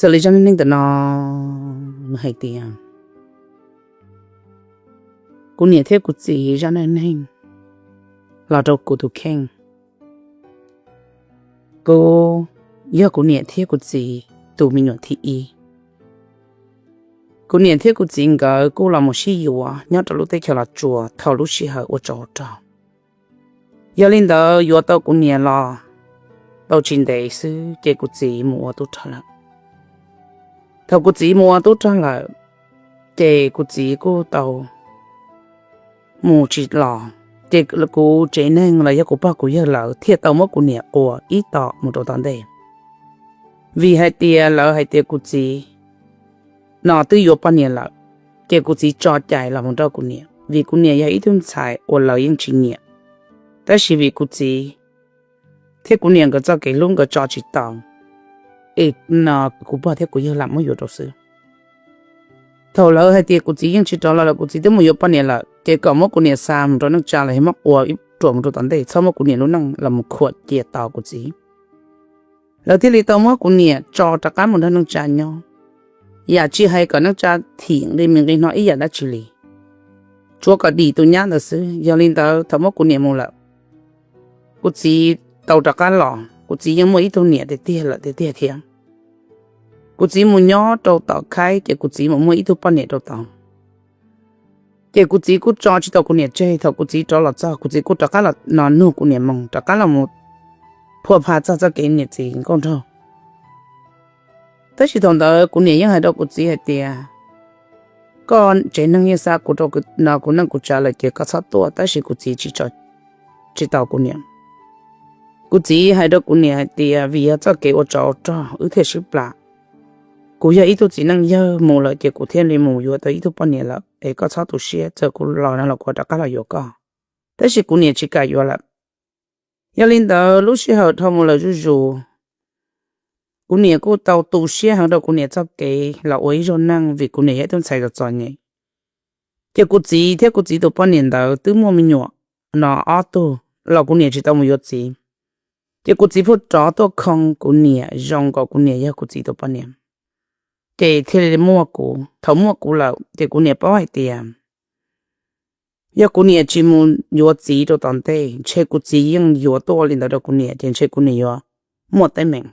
Txawm li zaj neej neeg ntawm no nws hais tias kuv niam thiab kuv txiv zaj neej neeg los rau kuv tus kheej. Kuv yog kuv niam thiab kuv txiv tus me nyuam thib ib. Kuv niam thiab kuv txiv nkawd kuj los mus sib yuav nyob rau lub teb chaws Los Tsuas thaum lub sij hawm ua tsov rog. Yog li ntawd yuav tau kuv niam los tau tsis ntev xwb ces kuv txiv mus ua tub rog lawm. Thaum kuv txiv mus ua tub rog lawm, ces kuv txiv kuj tau mus tsis los, ces kuv tsev neeg los yog kuv pog kuv yawg lawv thiaj tau muab kuv niam quas ib tos mus rau tom ntej. Vim hais tias lawv hais tias kuv txiv no twb yuav poj niam lawm, ces kuv txiv tso cai los mus nrog kuv niam, vim kuv niam yog ib tug ntxhais uas lawv yeej tsis nyiam. Tab sis vim kuv txiv thiab kuv niam nkawd txoj kev hlub nkawd tso tsis tau, es no kuv pog thiab kuv yawg lam muab yuav rau xwb. Thaum lawv hais tias kuv txiv yeej tsis rov los lawm, kuv txiv twb mus yuav poj niam lawm, ces kom muab kuv niam xa mus rau neej tsa los yog muab quas ib ruam mus rau tom ntej, txhob muab kuv niam lub neej los mus khuam cia tos kuv txiv. Lawv thiaj li tau muab kuv niam tso rov qab mus nrog neej tsa nyob, yam tsis hais kom neej tsa thim nqi me nqi no ib yam dab tsi li, tsuav kom dim tus nyab ntawd xwb. Yog li ntawd thaum muab kuv niam mus lawm, kuv txiv tau rov qab los, kuv txiv yeej muaj ib tug niam tiag tiag lawm tiag tiag thiab. Kuv txiv mus nyob rau tom khaib ces kuv txiv mus muaj ib tug poj niam rau tod. Ces kuv txiv kuj tso tsis tau kuv niam tseg, thaum kuv txiv rov los txog kuv txiv kuj rov qab los no nug kuv niam mus, rov qab los mus phua pha txog txoj kev niam txiv nkauj nraug. Tab sis thaum ntawd kuv niam yeej hais rau kuv txiv hais tias, koj tsev neeg yeej xa kuv rau no kuv neej kuv tsav lawm ces koj txhob tuaj, tab sis kuv txiv tsis tso tsis tau kuv niam. Kuv txiv hais rau kuv niam hais tias vim yog txoj kev ua tsov ua rog wb thiaj sib plam. Kuv yog ib tug txiv neej yawg mus lawm ces kuv thiaj li mus yuav tau ib tug poj niam lawm, es koj txhob tu siab, txawm kuv los no los kuv rov qab los yuav koj. Tab sis kuv niam tsis kam yuav lawm. Yog li ntawd lub sij hawm dhau mus lawm zuj zus, kuv niam kuj tau tu siab heev rau kuv niam txoj kev los ua ib zaug neej vim kuv niam yog ib tug ntxhais txom txom nyem. Ces kuv txiv thiab kuv txiv tus poj niam ntawd twb muaj me nyuam no ob tug los kuv niam tsis tau mus yuav txiv. Ces kuv txiv pheej rov tuaj khoo kuv niam zoo nkaus kuv niam yog kuv txiv tus poj niam. Ces thiaj li muaj kuv, thaum muaj kuv lawm ces kuv niam paub hais tias yog kuv niam tsis mus yuav txiv rau tom ntej ntshe kuv txiv yeej yuav tuaj li ntawd rau kuv niam ces ntshe kuv niam yuav muaj teeb meem.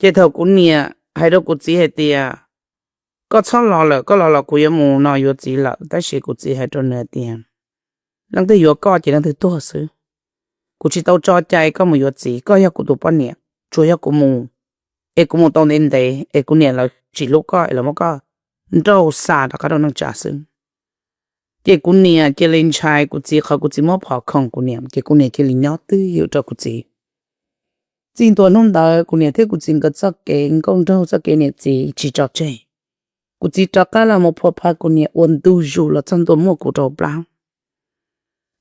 Ces thaum kuv niam hais rau kuv txiv hais tias, koj txhob los lawm, koj los los kuv yuav mus no yuav txiv lawm, tab sis kuv txiv hais rau nws hais tias, leej twg yuav koj ces leej twg tuag xwb. Kuv tsis tau tso cai koj mus yuav txiv, koj yog kuv tus poj niam, tsuas yog kuv mus, es kuv mus tau ntev ntev es kuv niam lawv tsis hlub koj es lawv muab koj nrauj xa rov qab rau neej tsa xwb. Ces kuv niam cia li ntshai kuv txiv qhov kuv txiv muab phom khoom kuv niam, ces kuv niam cia li nyob twj ywm rau kuv txiv. Txij ntua hnub ntawd kuv niam thiab kuv txiv nkawd txoj kev nkauj nraug txoj kev niam txiv tsis tso tseg. Kuv txiv rov qab los mus phua pha kuv niam ua ntu zus los txog ntua muaj kuv rau plab.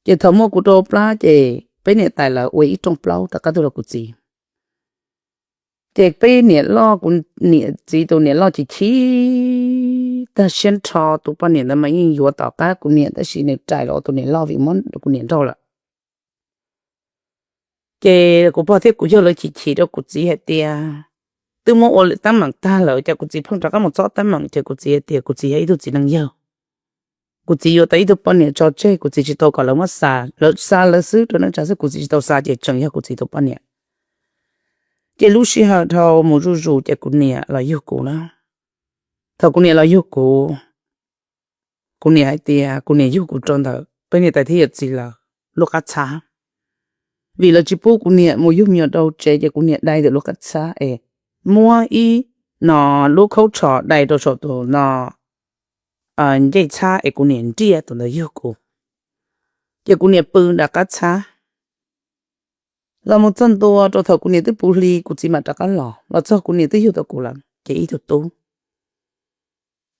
Ces thaum muaj kuv rau plab ces peb niam tais lawv ua ib rooj plaub rov qab tuaj rau kuv txiv. Ces peb niam loj, kuv niam txiv tus niam loj chim chim tag siab nrho, tus poj niam ntawd mas yeej yuav tom qab kuv niam tab sis nws rais los ua tus niam loj vim muab kuv niam nrauj lawm. Ces kuv pog thiab kuv yawg lawv chim chim rau kuv txiv hais tias, twb muab ua lwm teeb meem tag lawm ces kuv txiv pheej rov qab mus txob teeb meem, ces kuv txiv hais tias kuv txiv yog ib tug txiv neej yawg, kuv txiv yuav tau ib tug poj niam tso tseg, kuv txiv tsis tau kom lawv muab xa, lawv xa lawv xwb rau neej tsa xwb, kuv txiv tsis tau xa ces tseem yog kuv txiv tus poj niam. Ces lub sij hawm dhau mus zuj zus ces kuv niam los yug kuv na. Thaum kuv niam los yug kuv, kuv niam hais tias kuv niam yug kuv rau ntawm peb niam tais thiab yawm txiv lawv lub qab txhab, vim lawv tsis pub kuv niam mus yug me nyuam rau tsev ces kuv niam dai ntawm lub qab txhab es muab ib no lub khaub tsho dai rau saum tus no ncej txhab es kuv niam nriaj tus ntawd yug kuv. Ces kuv niam pw nram qab txhab los mus txog ntua rau thaum kuv niam twb puv hli kuv txiv mam rov qab los, los txog kuv niam twb yug tau kuv lawm ces ib tug tub.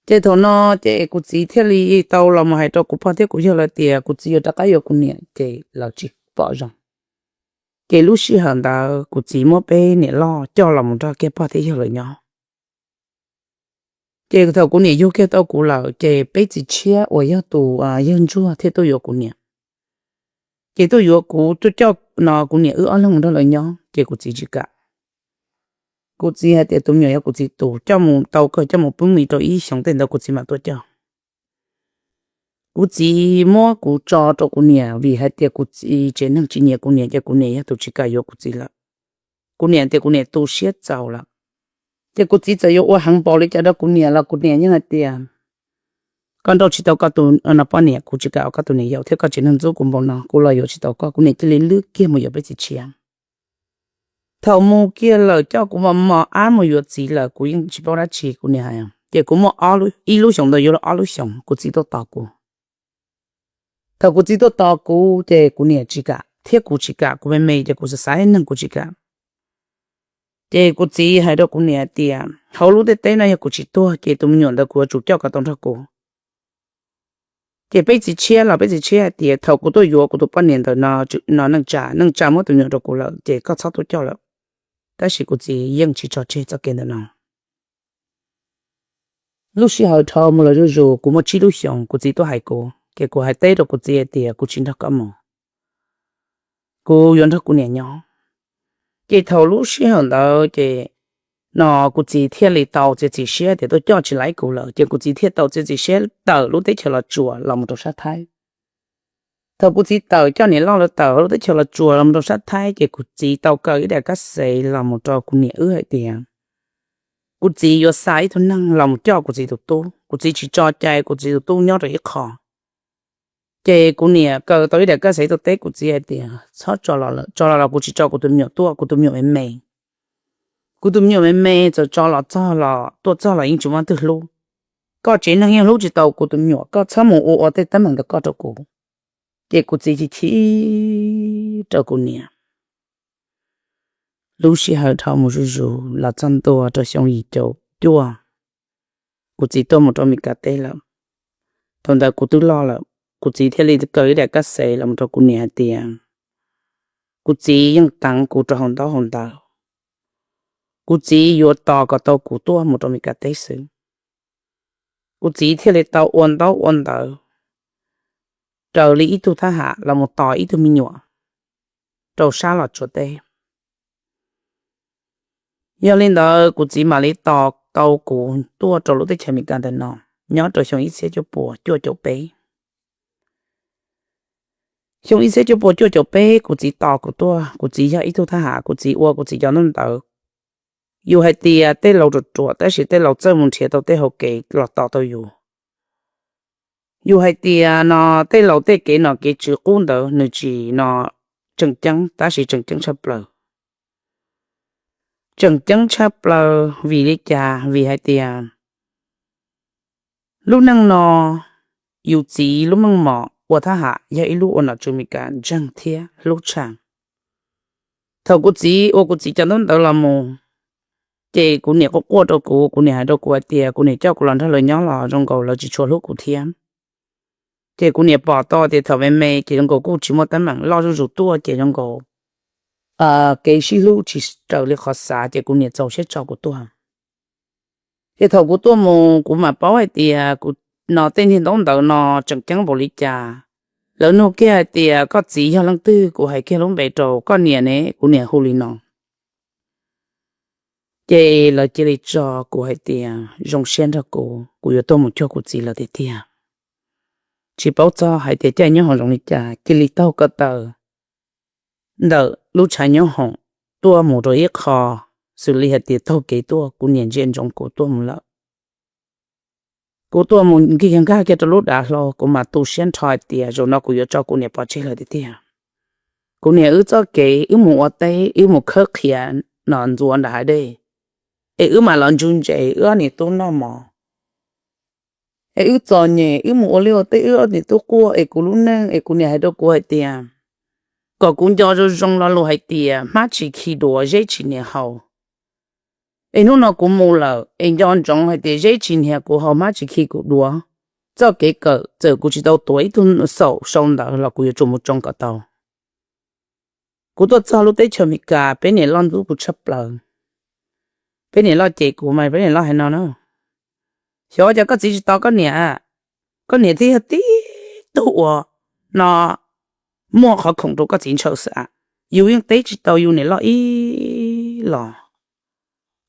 Ces thaum no ces kuv txiv thiaj li tau los mus hais rau kuv pog thiab kuv yawg lawv tias kuv txiv yuav rov qab yuav kuv niam ces lawv tsis pom zoo. Ces lub sij hawm ntawd kuv txiv muab peb niam loj coj los mus nrog kiag pog thiab yawg lawv nyob. Ces thaum kuv niam yug kiag tau kuv lawm ces peb txiv tshiab uas yog tus yawg ntsuag thiaj tuaj yuav kuv niam. Ces tuaj yuav kuv, tuaj coj no kuv niam wb ob leeg mus nrog lawv nyob ces kuv txiv tsis kam. Kuv txiv hais tias tus me nyuam yog kuv txiv tus, coj mus tau kawg, coj mus pub mis rau ib xyoos tej ntawd kuv txiv mam tuaj coj. Kuv txiv muab kuv tso rau kuv niam vim hais tias kuv txiv tsev neeg tsis nyiam kuv niam, ces kuv niam yog tus tsis kam yuav kuv txiv lawm. Kuv niam tias kuv niam tu siab txaus lawm, ces kuv txiv txawm yuav ua heev npaum li cas rau kuv niam los kuv niam yeej hais tias, koj nrauj tsis tau koj tus no poj niam, kuv tsis kam ua koj tus niam yau thiab, koj tsev neeg ntxub kuv npaum no, kuv los yuav tsis tau koj. Kuv niam cia li lwb kiag mus yuav peb txiv tshiab. Thaum mus kiag lawm coj kuv mos mos ab mus yuav txiv lawm, kuv yeej tsis paub dab tsi, kuv niam hais. Ces kuv muaj ib lub xyoos ntawd yuav luag ob lub xyoos, kuv txiv tuaj tos kuv. Thaum kuv txiv tuaj tos kuv ces kuv niam tsis kam thiab kuv tsis kam, kuv me me ces kuv xav xav ib neeg kuv tsis kam. Ces kuv txiv hais rau kuv niam tias hauv lub ntiaj teb no yog kuv tsis tuag ces tus me nyuam ntawd kuv yuav tsum coj kom tau nrog kuv. Ces peb txiv tshiab los peb txiv tshiab hais tias thaum kuv tuaj yuav kuv tus poj niam ntawm no, neej tsa, neej tsa muab tus me nyuam rau kuv lawm ces koj txhob tuaj coj lawm. Tab sis kuv txiv yeej tsis tso tseg txoj kev ntawm no. Lub sij hawm dhau mus los zuj zus, kuv muaj tsib lub xyoos, kuv txiv tuaj hais kuv, ces kuv hais teb rau kuv txiv hais tias kuv tsis nrog koj mus, kuv yuav nrog kuv niam nyob. Ces thaum lub sij hawm ntawd ces no kuv txiv thiaj li tau txiav txim siab tias tuaj coj tsis laib kuv lawm, ces kuv txiv thiaj tau txiav txim siab tawm lub teb chaws Los Tsuas los mus rau sab Thaib. Thaum kuv txiv tawm coj niam loj lawv tawm lub teb chaws Los Tsuas los mus rau sab Thaib, ces kuv txiv tau kaw ib daim kab xev los mus rau kuv niam wb hais tias kuv txiv yuav xa ib tug neeg los mus coj kuv txiv tus tub, kuv txiv tsis tso cai kuv txiv tus tub nyob rau ib qho. Ces kuv niam kaw tau ib daim kab xev tuaj teb kuv txiv hais tias txhob tso los lawm, tso los los kuv tsis tso kuv tus me nyuam tuaj, kuv tus me nyuam me me. Kuv tus me nyuam me me txawm tso los txog los tuaj txog los yeej tsis muaj leej twg hlub. Koj tsev neeg yeej hlub tsis tau kuv tus me nyuam, koj txhob mus ua ua tej teeb meem ntawd koj rau kuv. Ces kuv txiv chim chim rau kuv niam. Lub sij hawm dhau mus zuj zus los txog ntua rau xyoo yim caum cuaj, kuv txiv tuaj mus rau Mes Kas teb lawm. Thaum ntawd kuv twb loj lawm, kuv txiv thiaj li kaw ib daim kab xev los mus rau kuv niam hais tias kuv txiv yeej teev kuv rau hauv ntaub hauv ntawv, kuv txiv yuav tos kom tau kuv tuaj mus rau Mes Kas teb xwb. Kuv txiv thiaj li tau ua ntaub ua ntawv raws li ib tug thab ham los mus tos ib tug me nyuam rau sab Los Tsuas teb. Yog li ntawd kuv txiv mam li tos tau kuv tuaj rau lub teb chaws Amelikas ntawm no, nyob rau xyoo ib txhiab cuaj puas cuaj caum peb. Xyoo ib txhiab cuaj puas cuaj caum peb kuv txiv tos kuv tuaj, kuv txiv yog ib tug thab ham, kuv txiv ua kuv txiv cov ntaub ntawv. Yus hais tias tej laus ruam ruam tab sis tej laus txawj mus nrhiav tau tej hauv kev los tos tau yus. Yus hais tias no tej laus tej kev nom kev tswv qub ntawd nws tsis no tseem ceeb, tab sis tseem ceeb tshaj plaws. Tseem ceeb tshaj plaws vim li cas? Vim hais tias lub neej no yus txiv lub meej mom ua thab ham yog ib lub ua nom tswv Amelikas ntseeg thiab hlub tshaj. Thaum kuv txiv ua kuv txiv cov ntaub ntawv los mus, ces kuv niam quaj quaj rau kuv, kuv niam hais rau kuv hais tias kuv niam coj kuv los nrog lawv nyob los zoo nkaus lawv tsis tshua hlub kuv thiab. Ces kuv niam pom tau tias thaum me me ces zoo nkaus kuj tsis muaj teeb meem, loj zuj zus tuaj ces zoo nkaus kev sib hlub tsis raws li qhov xav, ces kuv niam txaus siab tso kuv tuaj. Ces thaum kuv tuaj mus kuv mam paub hais tias kuv no tej niag ntaub ntawv no tseem ceeb npaum li cas. Lawv nug kiag hais tias koj txiv yog leej twg, kuv hais kiag lub npe rau, koj niam ne, kuv niam hu li no. Ces lawv cia li tso kuv hais tias zoo siab nrog kuv, kuv yuav tuaj mus cuag kuv txiv lawm tiag tiag. Tsis paub txog hais tias caij nyob hoom zoo li cas, cia li taug ko taw ntawm lub tshav nyob hoom tuaj mus rau ib qho, xws li hais tias taug kev tuaj, kuv niam ntsia ntsoov kuv tuaj mus lawm. Kuv tuaj mus nkig nkag kiag rau lub dav hlau, kuv mam tu siab nrho hais tias zaum no kuv yuav tso kuv niam pov tseg lawm tiag tiag. Kuv niam wb txoj kev wb mus ua teb, wb mus khawb qhia no ntxuav nram hav dej, es wb mam los ntsug ntses wb ob niam tub noj mov. Es wb txom nyem wb mus ua liaj ua teb wb ob niam tub quaj, es kuv lub neej, es kuv niam hais rau kuv hais tias kom kuv nco zoo zoo lo lus hais tias hmab tsis khi duav zeb tsis nyiag haus. Es hnub no kuv mus lawm es nco ntsoov hais tias zeb tsis nyiag kuv haus hmab tsis khi kuv duav. Txoj kev kawm txawm kuv tsis tau tuav ib tug xaum sau ntawv los kuv yuav tsum mus tsoo kom tau. Kuv tuaj txog lub teb chaws Amelikas, peb niam loj ntxub kuv tshaj plaws. Peb niam loj cem kuv mas peb niam loj hais no na: Xyov cas koj txiv tsis tos koj niam, koj niam thiaj yog tib tug uas no muaj qhov khoom rau koj txiv ntshaw xwb. Yus yeej teb tsis tau yus niam loj ib los.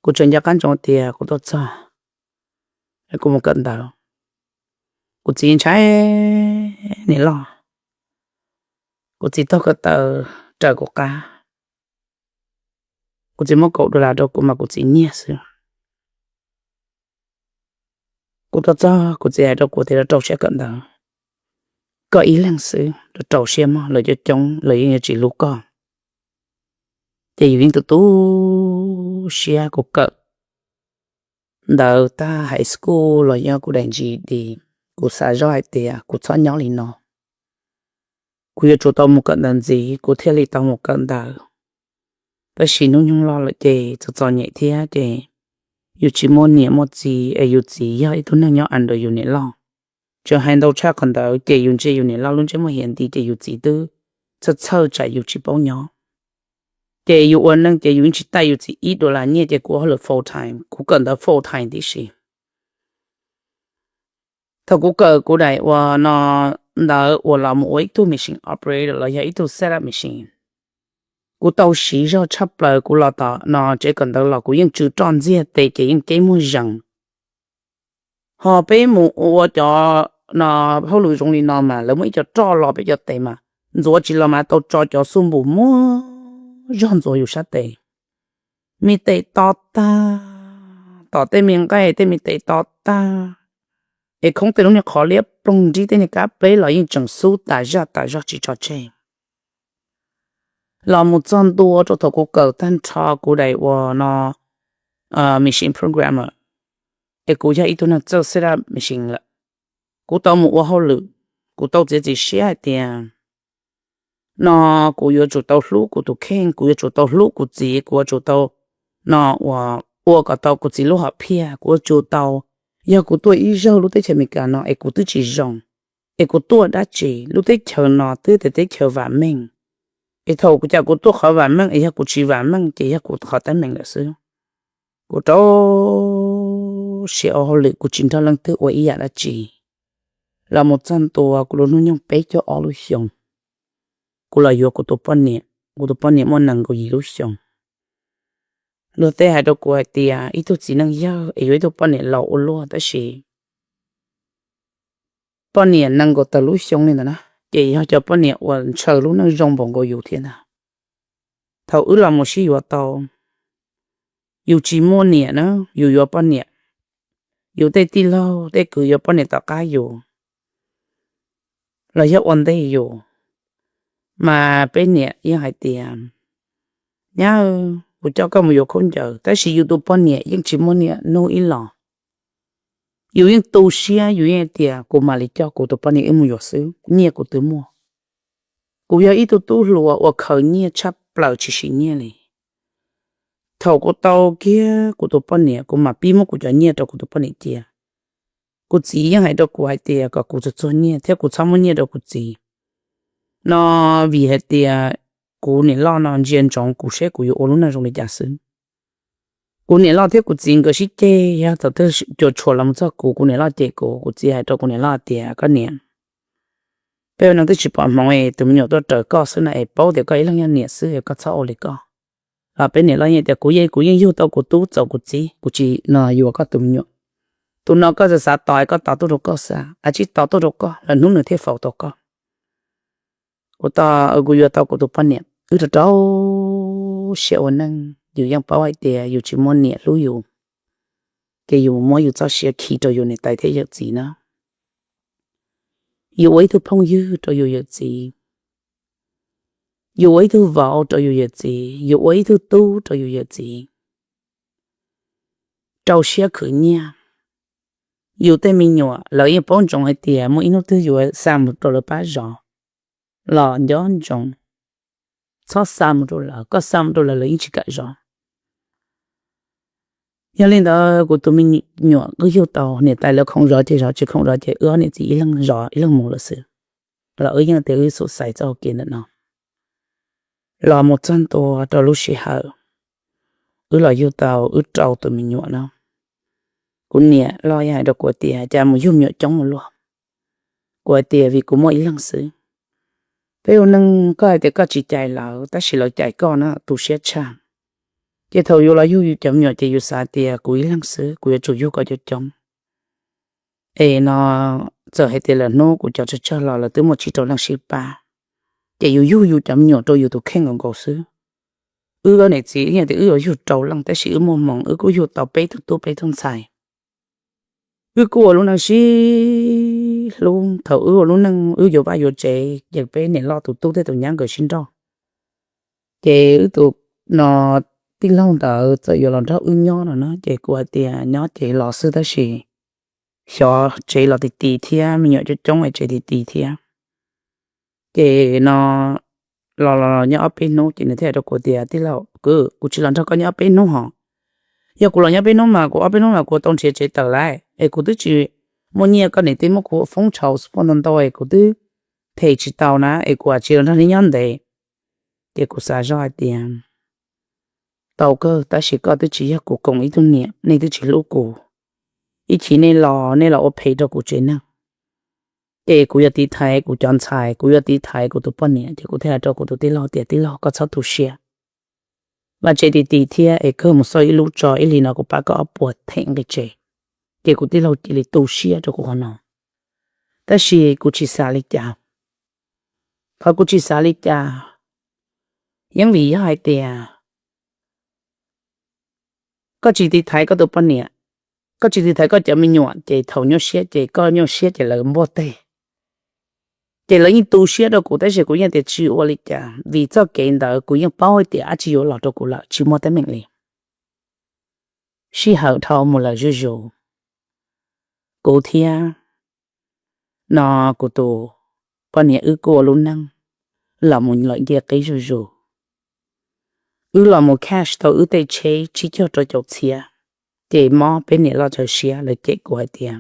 Kuv tseem nco qab ntsoov tias kuv tuaj txog, kuv mus kawm ntawv, kuv txiv ntshai niam loj, kuv txiv taug ko taw raws kuv qab, kuv txiv muab kaum dollar rau kuv mas kuv txiv nyiag xwb. Kuv tuaj txog kuv txiv hais rau kuv tias rau rau siab kawm ntawv, koj ib leeg xwb, rau rau siab mog, lawv coob coob lawv yeej yuav tsis hlub koj. Ces yus yeej tu tu siab, kuv kawm ntawv tag high school los yog kuv daim G E D, kuv xav zoj hais tias kuv txhob nyob li no, kuv yuav tsum tau mus kawm ntawv ntxiv kuv thiaj li tau mus kawm ntawv. Tab sis hnub nyoog loj lawm ces txom txom nyem thiab ces yus tsis muaj niam muaj txiv es yus txiv yog ib tug neeg nyob under yus niam loj. Tseem hais ntau tshaj qhov ntawd ces yus ntsia yus niam loj lub ntsej muag hiav nti ces yus txiv twb txhawj txhawj tsam yus tsis paub nyob. Ces yus ua neej ces yus yeej tsis taij yus txiv ib dollar nyiaj ces kuv ua hauj lwm full time, kuv kawm ntawv full time tib si. Thaum kuv kawm kuv daim uas no ntawd uas los mus ua ib tug machine operator los yog ib tug set up machine, kuv tau siv zog tshaj plaws. Kuv los tom no tsev kawm ntawv los kuv yeej tsw roj ntxiag tes ces yeej ceb muag zees. Ho peb mus ua cov no hauj lwm zoo li no mas lawv muaj ib co roj los peb cov tes mas ntxuav tsis los mas tau tso cov xub npum muag zog ntxuav yus sab tes. Me tes to tag, tom tej me nqaij tej me tes to tag, es khoob tej lub niag qhov liab ploog nrib tej niag kab pleb los yeej tseem xub tas zaj tas zog tsis tso tseg. Los mus txog ntua rau thaum kuv kawm tag nrho kuv daim uas no machine programmer, es kuv yog ib tug neeg txawj set up machine lawm. Kuv tau mus ua hauj lwm, kuv tau txiav txim siab hais tias no kuv yuav tsum tau hlub kuv tus kheej, kuv yuav tsum tau hlub kuv txiv, kuv yuav tsum tau no uas ua kom tau kuv txiv lub hom phiaj, kuv yuav tsum tau, yog kuv tuaj ib zaug lub teb chaws Amelikas no es kuv twb tsis zoo, es kuv tuaj dab tsi? Lub teb chaws no twb tias teb chaws vam meej, es thaum kuv cas kuv tuaj qhov vam meej es yog kuv tsis vam meej ces yog kuv qhov teeb meem lawm xwb. Kuv rau siab ua hauj lwm kuv tsis nrog leej twg ua ib yam dab tsi. Los mus txog ntua kuv lub hnub nyoog peb caug ob lub xyoo, kuv los yuav kuv tus poj niam, kuv tus poj niam muaj nees nkaum yim lub xyoo. Luag tej hais rau kuv hais tias ib tug txiv neej yawg es yuav ib tug poj niam laus ua luaj, tab sis poj niam nees nkaum tawm lub xyoo li ntawd na, ces yog cov poj niam uas ntshaw lub neej zoo npaum nkaus yus thiab ntag. Thaum wb los mus sib yuav tau, yus tsis muaj niam na, yus yuav poj niam, yus tej tij laug tej kwv yuav poj niam tom qab yus los yog ua ntej yus, mas peb niam yeej hais tias, nyab, kuv coj koj mus yuav khaub ncaws, tab sis yus tus poj niam yeej tsis muaj niam hnub ib los. Yus yeej tu siab, yus yeej hais tias kuv mam li coj kuv tus poj niam wb mus yuav xwb, nyiaj kuv twb muaj. Kuv yog ib tug tub hluas uas khaws nyiaj tshaj plaws tsis sim nyiaj li. Thaum kuv tau kiag kuv tus poj niam kuv mam pib muab kuv cov nyiaj rau kuv tus poj niam cia. Kuv txiv yeej hais rau kuv hais tias kom kuv txhob txuag nyiaj thiab kuv txhob muab nyiaj rau kuv txiv no, vim hais tias kuv niam loj no ntsia ntsoov kuv seb kuv yuav ua lub neej zoo li cas xwb. Kuv niam loj thiab kuv txiv nkawd sib ceg, yog thaum twg cuam tshuam los mus txog kuv, kuv niam loj cem kuv, kuv txiv hais rau kuv niam loj tias, koj niam, peb ua neej twb tsis pom hmoov es tus me nyuam tuaj raws koj xwb no es paub tias koj ib leeg yog niam xwb es koj txhob ua li koj. Los peb niam loj yeej tias kuv yeej, kuv yeej yug tau kuv tub txaus kuv txib, kuv tsis no yuav koj tus me nyuam. Tus no koj xav xav tos es koj tos tuaj rau koj xwb, a tsis tos tuaj rau koj los hnub nws thiaj faus tau koj. Kuv tau, kuv yuav tau kuv tus poj niam, wb rau rau siab ua neej, yus yeej paub hais tias yus tsis muaj niam hlub yus, ces yus muab yus txoj sia khi rau yus niam tais thiab yawm txiv na. Yus ua ib tug phooj ywg rau yus yawm txiv, yus ua ib tug vauv rau yus yawm txiv, yus ua ib tug tub rau yus yawm txiv. Rau siab khwv nyiaj. Yus tej me nyuam lawv yeej paub ntsoov hais tias muaj ib hnub twg yuav xa mus rau lawv pab zov los nco ntsoov, txhob xa mus rau lawv, koj xa mus rau lawv lawv yeej tsis kam zov. Yog li ntawd kuv tus me nyuam wb yug tau, niam tais lawv khoom zov ces zov, tsis khoom zov ces wb ob niam txiv ib leeg zov ib leeg mus lawm xwb. Los wb yeej tias wb xub xais txoj hau kev ntawm no. Los mus txog ntua rau lub sij hawm wb los yug tau wb rau tus me nyuam no, kuv niam loj yeej hais rau kuv tias cas mus yug me nyuam coob ua luaj. Kuv hais tias vim kuv muaj ib leeg xwb. Peb ua neej koj hais tias koj tsis cais lawv tab sis lawv cais koj na, tu siab tshaj. Ces thaum yus los yug yus cov me nyuam ces yus xav tias kuv ib leeg xwb, kuv yuav tsum yug koj coob coob. Es no txawm hais tias lawm hnub kuv cov tsawg tsawg los lawv twb muaj tsib rau leej sib pab, ces yus yug yus cov me nyuam rau yus tus kheej nkaus nkaus xwb. Wb niam txiv yog tias wb yuav yug rau leej, tab sis wb muaj hmoov wb kuj yug tau peb tug tub peb tug ntxhais. Wb kuj ua lub neej sib hlub, thaum wb ua lub neej wb yuav vaj yuav tsev ces peb niam loj tus tub thiab tus nyab nkawd sib nrauj. Ces wb tus no tij laug ntawd txawm yuav los nrog wb nyob no na, ces kuv hais tias nyob ces los xwb tab sis xyov tsev los ti ti thiab, me nyuam coob coob es tsev ti ti thiab. Ces no los los nyob ob peb hnub ces nws thiaj hais rau kuv tias, tij laug, kuv tsis los nrog koj nyob ob peb hnub hos. Yog kuv los nyob peb hnub mas kuv ob peb hnub mas kuv tau nrhiav tsev tawm lawm es kuv twb tsis muaj nyiaj, koj niam tij muab kuv ua foob tshau xwb poj ntau ntau es kuv twb them tsis tau na, es kuv tsis los nrog nej nyob ntev. Ces kuv xav zoj hais tias tau kawg, tab sis koj twb tsis yog kuv koom ib tug niam, nej twb tsis hlub kuv. Ib chim nej los nej los ua phem rau kuv tsev neeg, ces kuv yuav tiv thaiv kuv cov ntxhais, kuv yuav tiv thaiv kuv tus poj niam. Ces kuv thiaj hais rau kuv tus tij laug tias, tij laug, koj txhob tu siab, vaj tsev ti ti thiab es kawg mus xauj ib lub tso, ib hlis no kuv pab koj ob puas them nqi tsev. Ces kuv tij laug cia li tu siab rau kuv qhov no. Tab sis kuv tsis xav li cas. Qhov kuv tsis xav li cas yeej vim yog hais tias koj tsis tiv thaiv koj tus poj niam, koj tsis tiv thaiv koj cov me nyuam, ces thaum nyuaj siab ces koj nyuaj siab ces lawv npuaj teg. Ces lawv yeej tu siab rau kuv, tab sis kuv yeej tias tsis ua li cas, vim txoj kev ntawd kuv yeej paub hais tias dab tsi yuav los rau kuv lawm, tsis muaj teeb meem li. Sij hawm dhau mus lawm zuj zus, kuv thiab no kuv tus poj niam wb kuj ua lub neej los mus lawm nce qib zuj zus. Wb los mus cash tau wb tej tsheb tsib caug rau caum txhiab, ces mob peb niam loj txaus siab, lawv cem kuv hais tias,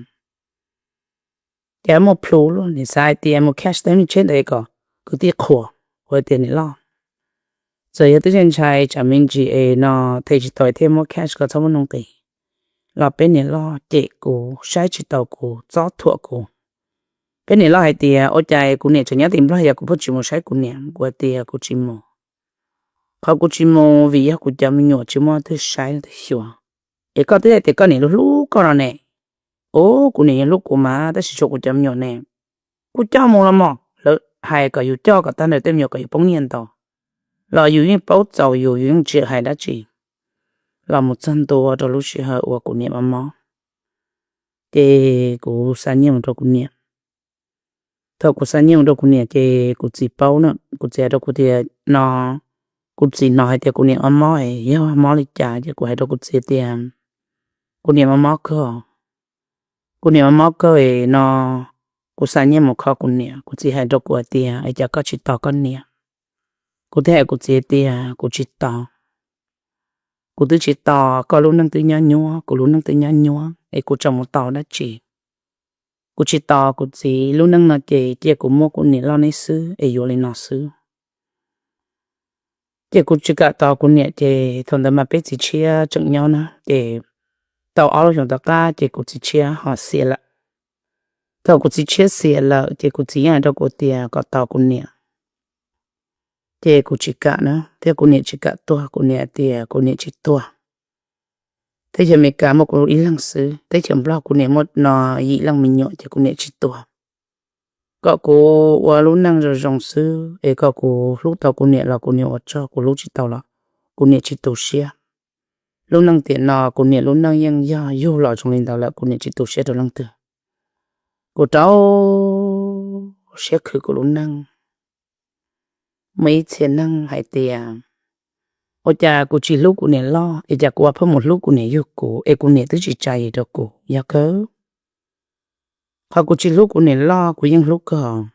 ces muaj plhu luaj, nim xav hais tias mus cash tau tsheb ntawd kom kwv tij qhuas. Kuv hais tias niam loj, txawm yog twb ntshai tsam me ntsis es no them tsis tau thiaj muab cash, koj txhob muab nuj nqis. Los peb niam loj cem kuv, saib tsis taus kuv, txob thuam kuv. Peb niam loj hais tias ua cas kuv niam tseem nyob tim Nplog, yog kuv pheej tsis mus saib kuv niam. Kuv hais tias kuv tsis mus. Qhov kuv tsis mus vim yog kuv cov me nyuam tsis muaj leej twg saib leej twg xyuas. Es koj twb hais tias koj niam hlub koj no ne. Ub, kuv niam yeej hlub kuv mas, tab sis tshuav kuv cov me nyuam ne. Kuj coj mus los mas, lawv hais kom yus coj kom tag nrho tej me nyuam kom yus poob nyiaj ntau, los yus yeej paub txaus yus, yus yeej tsis hais dab tsi. Los mus txog ntua rau lub sij hawm uas kuv niam mob mob, ces kuv xa nyiaj mus rau kuv niam. Thaum kuv xa nyiaj mus rau kuv niam ces kuv txiv paub na, kuv txiv hais rau kuv tias no, kuv txiv hnov hais tias kuv niam mob mob, yog mob li cas, ces kuv hais rau kuv txiv tias kuv niam mob mob kawg, kuv niam mob mob kawg no, kuv xa nyiaj mus kho kuv niam. Kuv txiv hais rau kuv hais tias es cas koj tsis tos koj niam? Kuv thiaj hais kuv txiv tias kuv tsis tos, kuv twb tsis tos, koj lub neej twb nyob nyuab, kuv lub neej twb nyob nyuab es kuv tseem mus tos dab tsi? Kuv tsis tos kuv txiv, lub neej no ces cia kuv muab kuv niam loj neb xwb es yuav li no xwb. Ces kuv tsis kam tos kuv niam, ces thaum ntawd mas peb txiv tshiab tseem nyob na, ces tau ob lub xyoos tom qab ces kuv txiv tshiab ho xiam lawm. Thaum kuv txiv tshiab xiam lawm ces kuv txiv yeej hais rau kuv tias kom tos kuv niam, ces kuv tsis kam na, thiab kuv niam tsis kam tuag, kuv niam tias kuv niam tsis tuag. Teb chaws Amelikas muaj kuv ib leeg xwb, teb chaws Nplog kuv niam muaj no yim leej me nyuam ces kuv niam tsis tuag. Kom kuv ua lub neej zoo zoo xwb es kom kuv hlub tau kuv niam los kuv niam ua tsaug, kuv hlub tsis tau los kuv niam tsis tu siab. Lub neej tiam no kuv niam lub neej yeej yog yug los zoo li ntawd lawm, kuv niam tsis tu siab rau leej twg. Kuv rau siab khwv kuv lub neej. Muaj ib txhia neeg hais tias ua cas kuv tsis hlub kuv niam loj es cas kuv ua pheej mus hlub kuv niam yug kuv es kuv niam twb tsis tsa yim rau kuv, yog kawg. Qhov kuv tsis hlub kuv niam loj kuv yeej hlub kawg.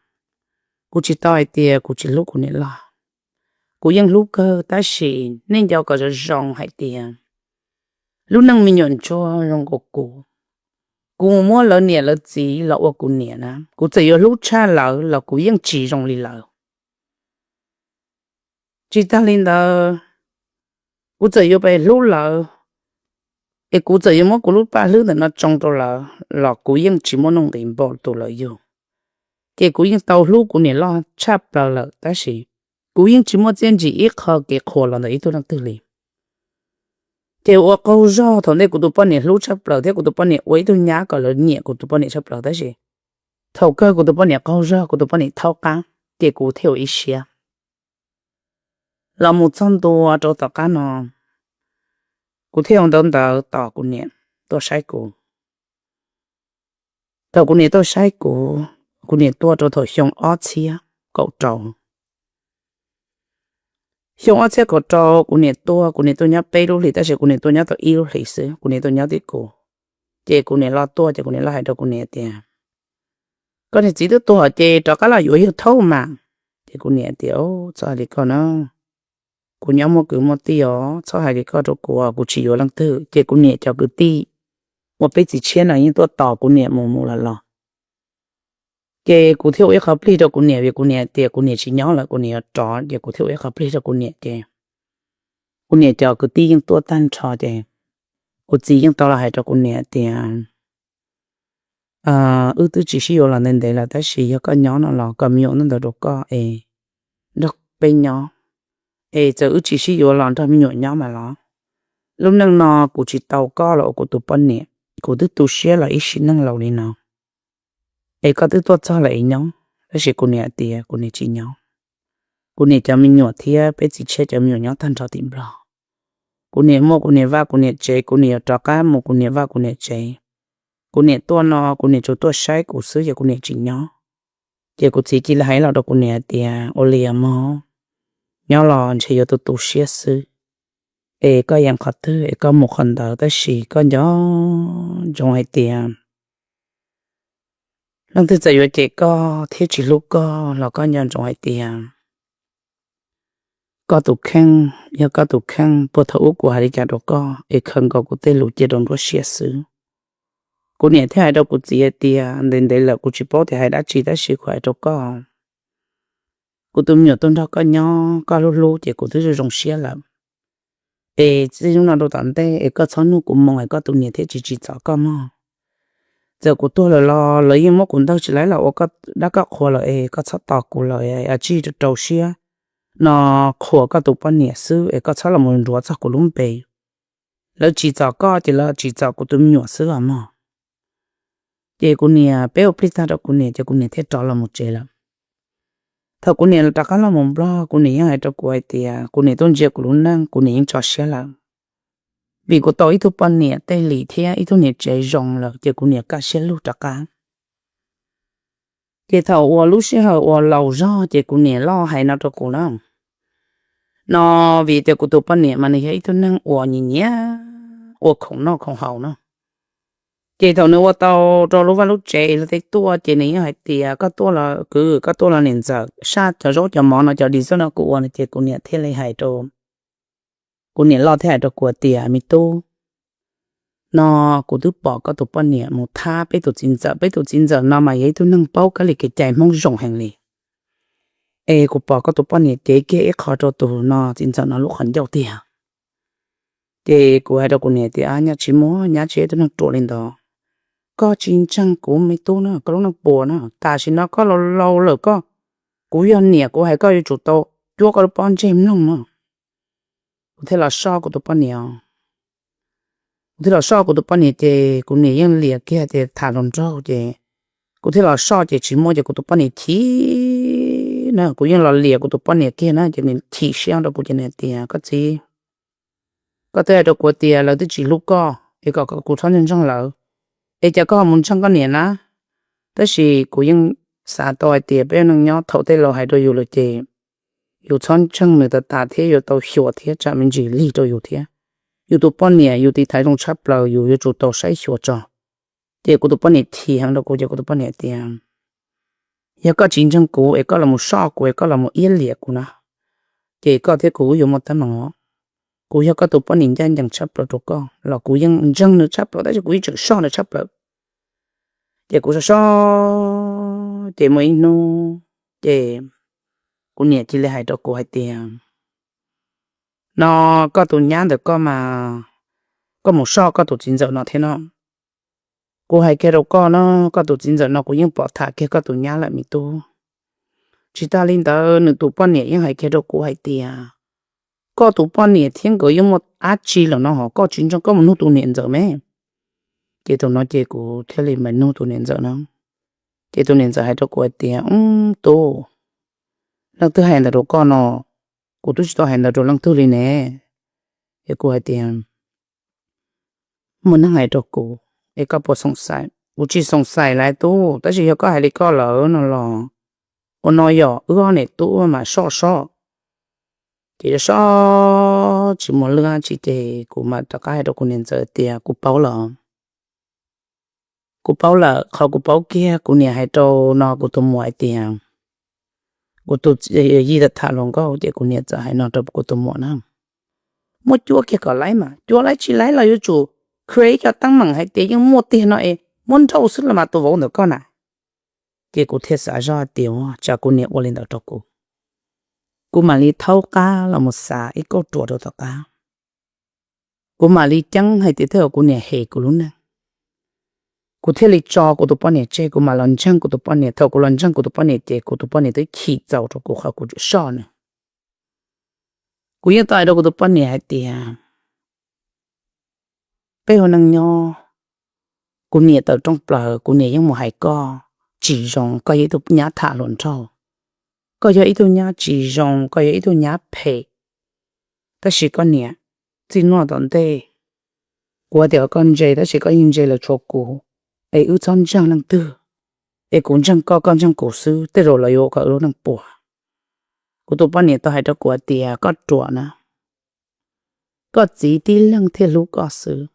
Kuv tsis tau hais tias kuv tsis hlub kuv niam loj, kuv yeej hlub kawg, tab sis nej nco kom zoo zoo hais tias lub neej me nyuam ntsuag zoo nkaus kuv, kuv mus muab lawv niam lawv txiv los ua kuv niam na, kuv txawm yuav hlub tshaj lawv los kuv yeej tsis zoo li lawv. Tsis tag li ntawd, kuv txawm yuav pes hlub lawv, es kuv txawm yuav muab kuv lub paj hlwb ntawm no tsoo rau lawv los kuv yeej tsis muaj nuj nqis npaum tus lawv yug. Ces kuv yeej tau hlub kuv niam loj tshaj plaws lawm, tab sis kuv yeej tsis muaj txiaj ntsig ib qho kev qhuas los ntawm ib tug leej twg li. Ces ua qaug zog, thaum ntej kuv tus poj niam hlub tshaj plaws thiab kuv tus poj niam ua ib tug nyab kom lawv nyiam kuv tus poj niam tshaj plaws, tab sis thaum kawg kuv tus poj niam qaug zog, kuv tus poj niam thaub qab, ces kuv thiaj ua ib siab. Los mus txog ntua rau tom qab no, kuv thiaj ua ntawv ntawd tos kuv niam tuaj saib kuv. Thaum kuv niam tuaj saib kuv, kuv niam tuaj rau thaum xyoo ob txhiab kaum rau. Xyoo ob txhiab kaum rau kuv niam tuaj, kuv niam tuaj nyob peb lub hlis, tab sis kuv niam tuaj nyob tau ib lub hlis xwb, kuv niam tuaj nyob tim kuv. Ces kuv niam los tuaj ces kuv niam los hais rau kuv niam tias, koj niag txiv twb tuag ces rov qab los yuav yawg thaub mas. Ces kuv niam tias, txhob hais li koj na, kuv nyob muaj kwv muaj tij os, txhob hais li koj rau kuv, kuv tsis yuav leej twg. Ces kuv niam cov kwv tij uas peb txiv tshiab no yeej tuaj tos kuv niam mus mus los los. Ces kuv thiaj ua ib qho plig rau kuv niam, vim kuv niam tias kuv niam tsis nyob lawm, kuv niam yuav rov, ces kuv thiaj ua ib qho plig rau kuv niam. Ces kuv niam cov kwv tij yeej tuaj tag nrho, ces kuv txiv yeej tau los hais rau kuv niam tias, wb twb tsis sib yuav los ntev ntev lawm, tab sis yog koj nyob no los kom me nyuam ntawd rau koj es nrog peb nyob, es txawm wb tsis sib yuav los nrog me nyuam nyob mas los. Lub neej no kuv tsis tau koj los ua kuv tus poj niam, kuv twb tu siab los ib sim neej laus li no, es koj twb tuaj txog lawm es nyob. Tab sis kuv niam tias kuv niam tsis nyob. Kuv niam cov me nyuam thiab peb txiv tshiab cov me nyuam nyob tag nrho tim Nplog. Kuv niam muaj kuv niam vaj kuv niam tsev, kuv niam yuav rov qab mus kuv niam vaj kuv niam tsev. Kuv niam tuaj no kuv niam tsuas tuaj saib kuv xwb, yog kuv niam tsis nyob. Ces kuv txiv cia li hais los rau kuv niam tias, ua li os mog, nyob los ntshe yuav tu tu siab xwb, es koj yeem qhov twg es koj mus qhov ntawd, tab sis koj nco ntsoov hais tias leej twg txawm yuav cem koj thiab tsis hlub koj los koj nco ntsoov hais tias koj tus kheej yog koj tus kheej. Puag thaum ub kuv hais li cas rau koj es khaws nkaus kuv tej lus cia rau nruab siab xwb. Kuv niam thiaj hais rau kuv txiv hais tias, ntev ntev lawm kuv tsis paub tias hais dab tsi, tab sis kuv hais rau koj, kuv tus me nyuam tuaj nrog koj nyob koj hlub hlub ces kuv twb zoo zoo siab lawm. Es txij hnub no rau tom ntej es koj txhob nug kuv moo es koj tus niam thiaj tsis tsim txom koj mog. Txawm kuv tuag lawm los lawv yeej muab kuv ntawg tsis laib los ua dab koj qhua lawm es koj txhob tos kuv lawm, tsij rau siab no qhuas koj tus poj niam xwb es koj txhob los mus nruav txog kuv lub npe. Lawv tsim txom koj ces lawv tsim txom kuv tus me nyuam xwb os mog. Ces kuv niam, peb ua plig tag rau kuv niam ces kuv niam thiaj rov los mus tsev lawm. Thaum kuv niam rov qab los mus Nplog, kuv niam yeej hais rau kuv hais tias kuv niam tuaj ntsia kuv lub neej, kuv niam yeej tso siab lawm. Vim kuv tau ib tug poj niam tej lim thiab ib tug niam tsev zoo lawm ces kuv niam kaj siab lug rov qab. Ces thaum uas lub sij hawm uas laus zog ces kuv niam loj hais no rau kuv na, no vim tias kuv tus poj niam mas nws yog ib tug neeg uas nyiam nyiam ua khoom noj khoom haus na. Ces thaum nws ua tau rau lub vaj lub tsev lawv tej tuaj ces nws yeej hais tias, koj tuaj los kwv, koj tuaj los niam ntxawm, saj cov zaub cov mov no, cov dis xwb no kuv ua no. Ces kuv niam thiaj li hais rau, kuv niam loj thiaj hais rau kuv tias, me tub, no kuv twb pom koj tus poj niam mus thab peb tus txiv ntxawm, peb tus txiv ntxawm no mas yog ib tug neeg paub kab li kev cai Hmoob zoo heev li. Es kuv pom koj tus poj niam cev kiag ib qho rau tus no txiv ntxawm no lub qhov ncauj tiag. Ces kuv hais rau kuv niam tias, nyab tsis muaj, nyab tsis yog ib tug neeg ruam li ntawd. Koj tsis ntseeg kuv me tub na, koj lub neej puas na, tam sim no koj laus laus lawm koj, kuv yog niam kuv hais koj yuav tsum tau cuab koj lub pob ntseg mloog no. Kuv thiaj los soj kuv tus poj niam. Kuv thiaj los soj kuv tus poj niam ces kuv niam yeej liam kiag tias tham hluas nraug ces kuv thiaj los soj ces tsis muaj ces kuv tus poj niam chim na, kuv yeej los liam kuv tus poj niam kiag na ces nws chim siab rau kuv ces nws tias, koj txiv, koj twb hais rau kuv tias lawv twb tsis hlub koj es kom kuv txhob ntseeg ntseeg lawv, es cas koj ho mus ntseeg koj niam na? Tab sis kuv yeej xav tau hais tias peb neej nyob thaum tej laus hais rau yus lawm ces yus txhob ntseeg nws tas tas thiab yuav tau xyuas thiab tsam me ntsis lig rau yus thiab. Yus tus poj niam yus tiv thaiv zoo tshaj plaws yus yuav tsum tau saib xyuas tso. Ces kuv tus poj niam chim heev rau kuv ces kuv tus poj niam tias, yog koj tsis ntseeg kuv es koj los mus soj kuv es koj los mus iab liam kuv na, ces koj thiab kuv wb yuav muaj teeb meem os. Kuv yog koj tus poj niam ncaj ncees tshaj plaws rau koj los kuv yeej ntseeg nws tshaj plaws tab sis kuv yeej tseem soj nws tshaj plaws. Ces kuv soj soj ces muaj ib hnub ces kuv niam cia li hais rau kuv hais tias, no koj tus nyab ntawm koj mas koj mus soj koj tus txiv ntxawm no thiab no. Kuv hais kiag rau koj no, koj tus txiv ntxawm no kuv yeej pom tham kiag koj tus nyab lawm me tub. Tsis tas li ntawd nws tus poj niam yeej hais kiag rau kuv hais tias, koj tus poj niam thiab nkawd yeej muaj dab tsi lawm no ho koj tsis ntseeg, koj mus nug tus niam ntxawm me. Ces thaum no ces kuv thiaj li mam nug tus niam ntxawm no. Ces tus niam ntxawm hais rau kuv hais tias, Tub, leej twg hais ntawd rau koj no? Kuv twb tsis tau hais ntawd rau leej twg li ne. Es kuv hais tias, Muaj neeg hais rau kuv, es koj puas xoom xais? Kuv tsis xoom xais lawm tub, tab sis yog koj hais li koj lawm no los, ua no yog wb ob niam tub mas soj soj. Ces soj tsis muaj lwj tsi ces kuv mam rov qab hais rau kuv niam ntxawm tias kuv paub lawm. Kuv paub lawm, qhov kuv paub kiag kuv niam hais rau no kuv tus muam hais tias, kuv tus yij tham hluas nkauj ces kuv niam txawm hais no rau kuv tus muam na, muab cuab kiag kom laib mas, cuab laib tsis laib los yuav tsum create cov teeb meem hais tias yeej muaj tiag no es muab nrauj xwb los mas tus vauv ntawm koj na. Ces kuv thiaj xav zoj tias tsam kuv niam ua li ntawd rau kuv, kuv mam li thaub qab los mus xav ib kauj ruam rau tom qab. Kuv mam li ceeb hais tias tej zaum kuv niam hem kuv lub neej. Kuv thiaj li tso kuv tus poj niam tseg, kuv mam los ntseeg kuv tus poj niam. Thaum kuv los ntseeg kuv tus poj niam ces kuv tus poj niam twb chim txaus rau kuv qhov kuv soj nws. Kuv yeej tau hais rau kuv tus poj niam hais tias, peb ua neej nyob, kuv niam tawm rooj plaws kuv niam yeej mus hais koj tsis zoo, koj yog ib tug nyab tham hluas nraug, koj yog ib tug nyab tsis zoo, koj yog ib tug nyab phem. Tab sis koj niam txij no tom ntej, kuv hais tias koj ntse tab sis koj yeej ntse lawm tshuav kuv, es wb txhob ntseeg leej twg, es kuv ntseeg koj, koj ntseeg kuv xwb, tej zaum lawv yuav ua kom wb lub neej puas. Kuv tus poj niam tau hais rau kuv hais tias koj ruam na, koj txiv tib leeg thiaj hlub koj xwb,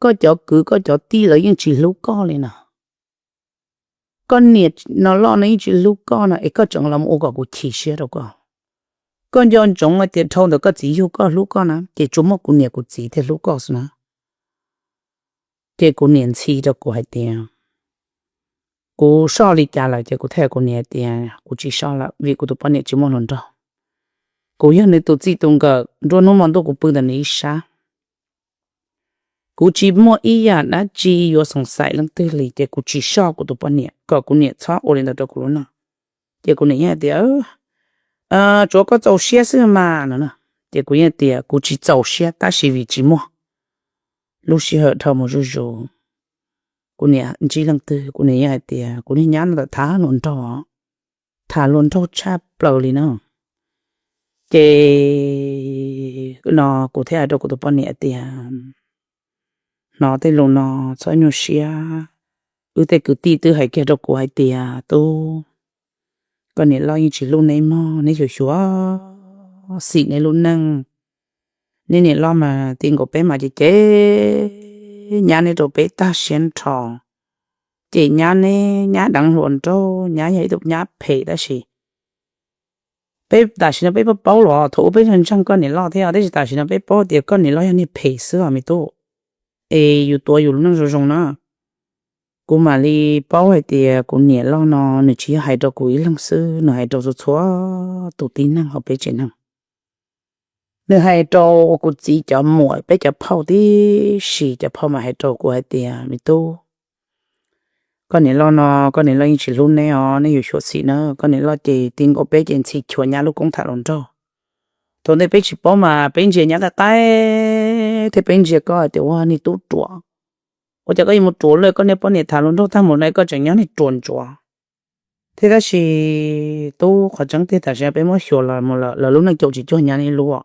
koj cov kwv koj cov tij lawv yeej tsis hlub koj li no. Koj niam no loj no yeej tsis hlub koj no es koj tseem los ua kom kuv chim siab rau koj. Koj nco ntsoov hais tias dhau ntawm koj txiv yug koj hlub koj na ces tsuas muaj kuv niam kuv txiv thiaj hlub koj xwb na. Ces kuv niam ntxhi rau kuv hais tias, kuv soj li cas lawm ces kuv thiaj hais kuv niam hais tias kuv tsis soj lawm vim kuv tus poj niam tsis muaj hluas nraug. Kuv yog nws tus txij tus nkawm, nruab hnub hmo ntuj kuv pw ntawm nws ib sab. Kuv tsis muaj ib yam dab tsi yuav xoom xaim leej twg li ces kuv tsis soj kuv tus poj niam kom kuv niam txhob ua li ntawd rau kuv lub neej. Ces kuv niam yeej hais tias, tsuav koj txaus siab xwb mas no. Ces kuv yeej tias kuv tsis txaus siab tab sis vim tsis muaj lub sij hawm dhau mus zuj zus, kuv niam ntsib leej twg kuv niam yeej hais tias kuv niag nyab no tawm tham hluas nraug, tham hluas nraug tshaj plaws li na. Ces no kuv thiaj hais rau kuv tus poj niam tias, hnov tej lus no txhob nyuaj siab. Wb tej kwv tij twb hais kiag rau kuv hais tias, tub, koj niam loj yeej tsis hlub neb mog, neb xyuam xyuam xim neb lub neej. Neb niam loj mas ti nkaus peb mas ces ces nyab neb rau peb tag siab nrho. Ces nyab neb nyab deev hluas nraug, nyab yog ib tug nyab phem tab sis peb tam sim no peb paub paub los thaum ub peb ntseeg koj niam loj thiab tab sis tam sim no peb paub tias koj niam loj yog niag phem xwb os me tub. Es yus tuav yus lub neej zoo zoo na. Kuv mam li paub hais tias kuv niam loj no nws tsis yog hais rau kuv ib leeg xwb, nws hais rau txhua txhua tus tib neeg hauv peb tsev neeg. Nws hais rau kuv txiv cov muam, peb cov phauj tib si, cov phauj mas hais rau kuv hais tias, me tub, koj niam loj no, koj niam loj yeej tsis hlub neb os, neb yuav xyuam xim na, koj niam loj ces ti nkaus peb ces ntxhi chua nyab lub koob tham hluas nraug. Thaum ntej peb tsis paub mas peb ntsia nyab qaib qaib thiab peb ntsia koj hais tias ua niag tub ruam. Ua cas koj yuav mus ruam lawm, koj niag poj niam tham hluas nraug tag mus no koj tseem nyob niag ruam ntsuav. Thiab tab sis tub, qhov tseeb tiag tam sim no peb muab xyuas los mus lawm, lawv lub neej caum tsis cuag nyab neb lub.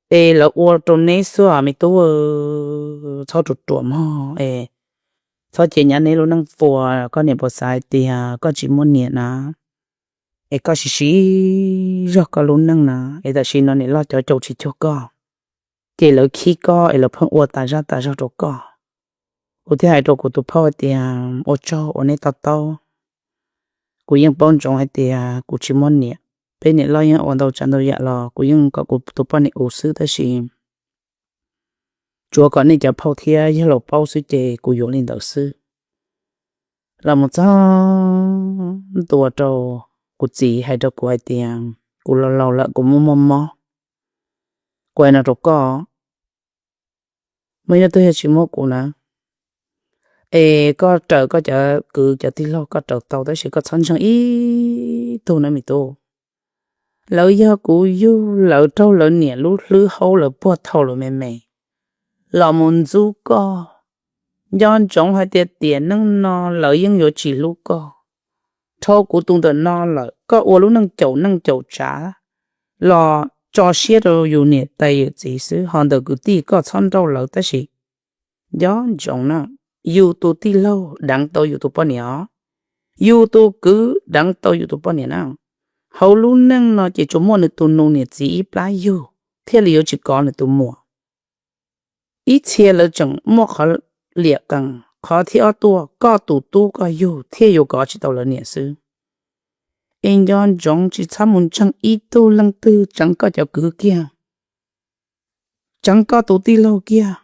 Es lawv ua rau neb xwb os me tub, txhob ruam ruam mog es txhob cia nyab neb lub neej puas. Koj niam puas xav hais tias koj tsis muaj niam na, es koj siv siv zog koj lub neej na, es tam sim no niam loj cov caum tsis cuag koj, ces lawv khib koj es lawv pheej ua tas zaj tas zog rau koj. Kuv thiaj hais rau kuv tus phauj hais tias, ua tsaug uas neb to taub. Kuv yeej paub ntsoov hais tias kuv tsis muaj niam, peb niam loj yeej ua ntau tsav ntau yam los kuv yeej kom kuv tus poj niam ua xwb tab sis tsuav kom nej cov phauj thiab yawg laus paub xwb ces kuv yuav li ntawd xwb. Los mus txog ntua rau kuv txiv hais rau kuv hais tias, kuv laus laus lawm kuv muaj muaj mob. Kuv hais no rau koj, muaj ib hnub twg yog tsis muab kuv na, es koj raws koj cov kwv cov tij laug koj raws tau tab sis koj txhob ntseeg ib tug na me tub. lawv yog kuv yug, lawv raug lawv niam lub hlwb haub lawv puag thaum lawv me me los mus ntxub koj. Nco ntsoov hais tias tiam neej no lawv yeej yuav tsis hlub koj. Dhau kuv tus ntawm no lawm, koj ua lub neej caum neej caum tsav los tso siab rau yus niam tais yawm txiv xwb, ho ntawm kwv tij koj txhob nrauj lawv tab sis nco ntsoov na, yus tus tij laug deev tau yus tus poj niam os, yus tus kwv deev tau yus tus poj niam na. Hauv lub neej no ces tsuas muaj nws tus nus niam txiv ib plab yug thiaj li yuav tsis kov nws tus muam. Ib txhia lawv tseem muaj qhov liam qees, qhov thib ob tuaj koj tus tub koj yug thiaj yuav kov tsis tau lawv niam xwb. Es nco ntsoov tsis txhob mus ntseeg ib tug leej twg, tseev koj cov kwv kiag, tseev koj tus tij laug kiag.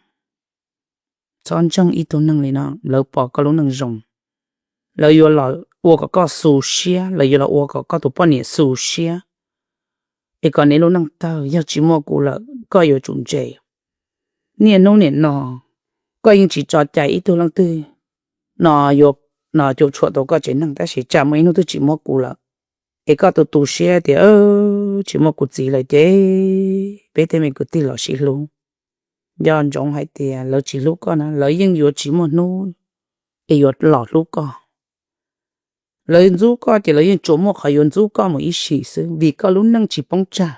Txhob ntseeg ib tug neeg li no, lawv pom koj lub neej zoo, lawv yuav los ua kom koj xu siab, lawv yuav los ua kom koj tus poj niam xu siab. Es kom neb lub neej tawg, yog tsis muaj kuv lawm koj yuav tsum ntse. Niaj hnub nim no koj yeej tsis tso cai ib tug leej twg no, yuav no cuam tshuam tau koj tsev neeg, tab sis tsam muaj ib hnub twg tsis muaj kuv lawm, es koj tus tu siab tias tsis muaj kuv txiv lawm ces peb tej me kwv tij los sib hlub. Nco ntsoov hais tias lawv tsis hlub koj na, lawv yeej yuav tsis muaj hnub es yuav los hlub koj. Lawv ntxub koj ces lawv yeej tsuas muaj qhov yuav ntxub koj mus ib sim xwb, vim koj lub neej tsis poob tsag.